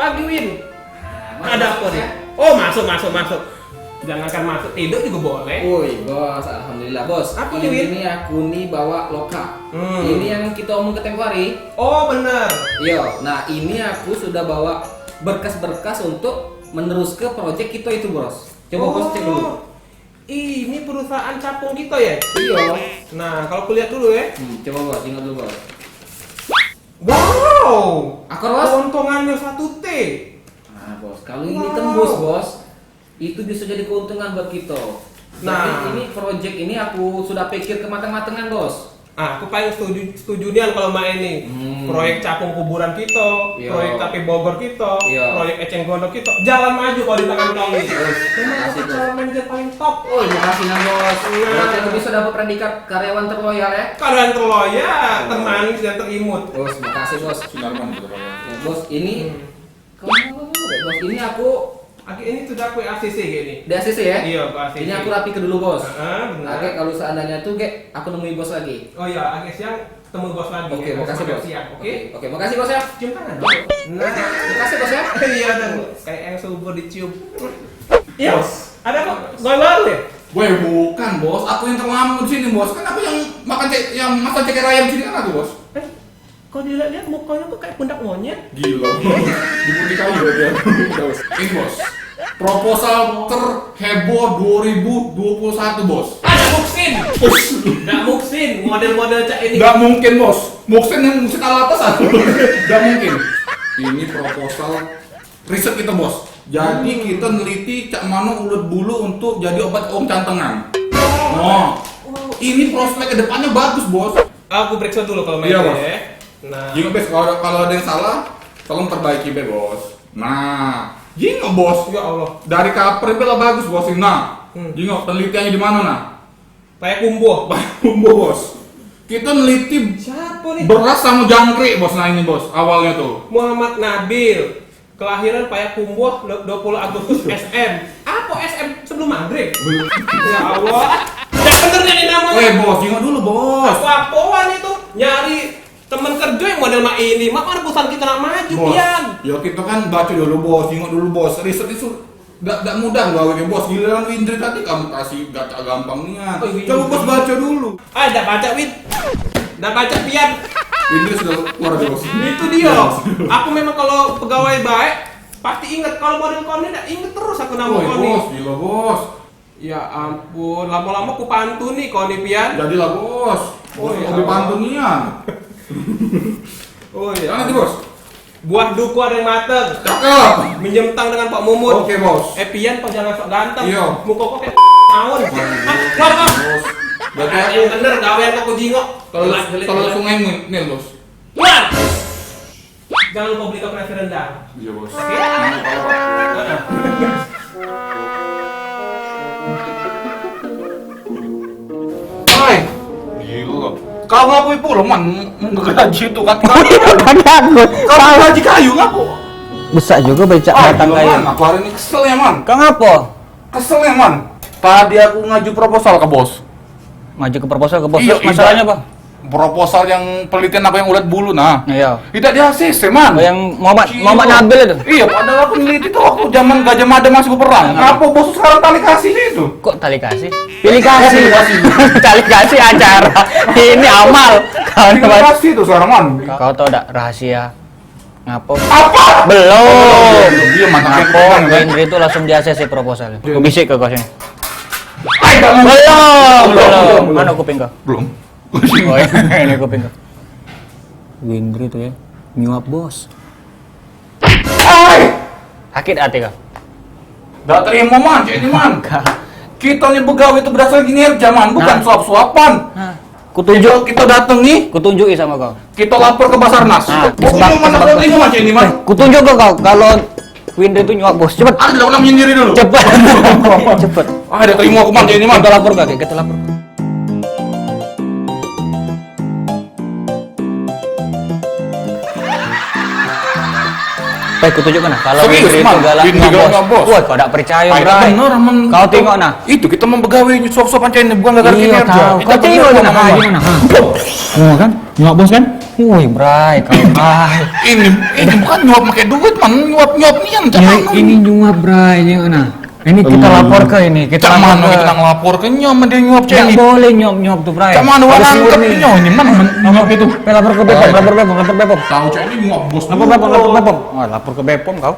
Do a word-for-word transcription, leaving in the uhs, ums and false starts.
Lagi, Win. Nah, ada apa nih? Oh, masuk, masuk, masuk. Jangankan masuk, tidur juga boleh. Woi, Bos, alhamdulillah, Bos. Apa nih, Win? Ini aku nih bawa loka. Hmm. Ini yang kita omong ke tempo hari. Oh, bener. Iya, nah, ini aku sudah bawa berkas-berkas untuk menerus ke project kita itu, Bos. Coba Bos cek dulu. Oh, ini perusahaan capung kita ya? Iya. Nah, kalau aku lihat dulu ya. Hmm, coba, Bos, tengok dulu, Bos. Wow, akor, Bos. Keuntungannya satu T. Nah, Bos, kalau ini tembus, Bos, itu bisa jadi keuntungan buat kita. Nah. Jadi, ini project ini aku sudah pikir kemateng-matengan, Bos. Ah, aku paling setuju, setuju nian kalau main nih. Hmm. Proyek capung kuburan kita, iya, proyek K P Bogor kita, iya, proyek eceng gondok kita. Jalan maju kalau di tangan kau ini. Terus, terima kasih, Bos. Memang aku calon manajer paling top. Oh, makasih nah, Bos. Nah. Berarti aku bisa dapat predikat karyawan terloyal ya? Karyawan terloyal, termanis dan terimut. Bos, makasih, Bos. Sudarman, Sudarman. Ya, Bos, ini Kamu, Bos, ini aku. Oke, ini sudah aku A C C gini. Di A C C ya? Iya, aku A C C. Ini aku rapi ke dulu, Bos. Heeh, benar. Oke, kalau seandainya tuh, gek, aku nemui Bos lagi. Oh iya, agak siang temu Bos lagi. Oke, makasih, Bos. Siang, oke? Oke, makasih, Bos, ya. Cium tangan dulu. Nah, makasih, Bos, ya. Iya, dan kayak yang subur dicium. Iya, Bos. Ada kok gol baru ya? Weh, bukan, Bos. Aku yang terlambat sini, Bos. Kan aku yang makan cek, yang masak ceker ayam sini kan aku, Bos. Eh, kau dilihat-lihat mukanya kok kayak pundak monyet. Gila. Di putih kayu dia. Terus. Ini, Bos. Proposal terheboh dua ribu dua puluh satu, Bos. Ada muksin. Ush. Nggak muksin, model-model cak ini. Nggak mungkin, Bos. Muksin yang muksin alatas aku. Nggak mungkin. Ini proposal riset kita, Bos. Jadi, hmm, kita neliti cak mano ulet bulu untuk jadi obat wong cantengan. Oh. Ini prospek ke depannya bagus, Bos. Aku periksa dulu kalau iya, Bos, ya. Nah. Jingok, Bos, kalau, kalau ada yang salah, tolong perbaiki be, Bos. Nah, jingok, Bos. Ya Allah. Dari cover be lah bagus, Bos. Nah, hmm, jingok, penelitiannya di mana, nah? Payakumbuh. Payakumbuh, Bos. Kita neliti siapa nih? Beras sama jangkrik, Bos. Nah, ini, Bos, awalnya tuh. Muhammad Nabil. Kelahiran Payakumbuh, dua puluh Agustus S M. Apa S M sebelum maghrib? Ya Allah. Yang bener nih namanya. Eh, Bos, jingok dulu, Bos. Apa-apaan itu? Nyari temen kerja yang model mak ini. Mak mana perusahaan kita nak maju, Bos, pian. Ya, kita kan baca dulu, Bos. Jingok dulu, Bos. Riset itu dak, dak mudah gawe, Bos. Giliran Windri tadi kamu kasih gacak gampang nian. Oh, iya. Coba, Bos, baca dulu. Ah, dak baca, Win. Dak baca, pian. Windri sudah keluar, Bos. Itu dia. Iya, Bos. Aku memang kalau pegawai baik, pasti inget. Kalau model kau ni dak inget terus aku nama kau ni. Woi, Bos, gila, Bos. Ya ampun, lama-lama ku pantun nih kau ni, pian. Jadilah, Bos. Bos, oh, iya, lebih pantun nian. Oh, iya. Mana tuh, Bos? Buah duku ada yang mateng. Cakep. Minjem tang dengan Pak Mumut. Oke, Bos. Eh, pian, kau jangan sok ganteng. Iya. Muka kau kayak tahun. Waduh, ah, keluar kau. Bos. Berarti aku yang bener, gawean kau jingok. Kalau, kalau sungai Nil, Bos. Keluar. Jangan lupa beli kau nasi rendang. Iya, Bos. Oke? Jangan lupa, Bos. Heeh. Hai. Gila. Kau ngapa pulang, Man? Menggaji tu kan. Kau gaji kayu ngapa? Besar juga becak ah, datang gila, kayu. Man. Aku hari ini kesel ya, Man. Kau ngapa? Kesel ya, Man. Tadi aku ngaju proposal ke bos. Ngaju ke proposal ke bos. Iya, terus masalahnya apa? Proposal yang penelitian apa yang ulat bulu nah. Iya. Tidak di A C C, Man. Oh, yang Muhammad, Muhammad Nabil itu. Iya, padahal aku neliti tuh waktu zaman Gajah Mada masih berperang. Nah. Apa bos sekarang tali kasih itu? Kok tali kasih? Pilih kasih. Pilih kasih. Tali kasih acara. Ini amal. Pilih kasih itu sekarang, Man. Kau tahu dak rahasia? Ngapa? Apa? Belum. Dia mantap. Ngapa? Kan? Indri itu langsung di A C C proposal. Iya. Aku bisik ke kau sini. Belum, belum. Mana kuping kau? Belum. Oh, ini kuping kau. Windri tuh ya, nyuap bos. Hai! Sakit hati kau? Dak terima, Man, cak ini, Man. Kita ni begawe itu berdasarkan kinerja, Man, bukan suap-suapan. Nah. Kutunjuk. Kita, kita dateng ni. Kutunjuki sama kau. Kita lapor ke Basarnas. Nah, pokoknya, Man, dak terima, Man, cak ini, Man. Kutunjuk ke kau kalau Windri itu nyuap bos. Cepet. Ada dak pernah menyendiri dulu. Cepet. Cepet. Ah, dak terima aku, Man, cak ini, Man. Kita lapor kau, kita lapor. Baik, kutunjuk nah. Kalau Windri itu galak nyuap bos. Wah, kau dak percaya, Bray. Kau tengok nah. Itu kita mau begawe suap-suap macam ini, bukan gara-gara kinerja. Kau tengok nah. Oh, kan? Nyuap bos, kan? Woi, Bray, kau, Bray. Ini ini bukan nyuap pakai duit, man, nyuap nyuap nian, cak Ini, mano? Ini nyuap, Bray, ini nah. Ini kita lapor ke ini, kita Cak mano lapor kita ke nak lapor ke nyo, men dia nyuap cak Nggak ini. Boleh nyuap-nyuap tuh, Bray. Cak mano Harus orang nangkep murni. Nyo ini, man, men nyuap itu. Lapor ke Bepom, lapor Bepom, lapor Bepom. Tahu cak ini nyuap bos. Lapor Bepom, lapor Bepom. Wah, lapor ke Bepom kau.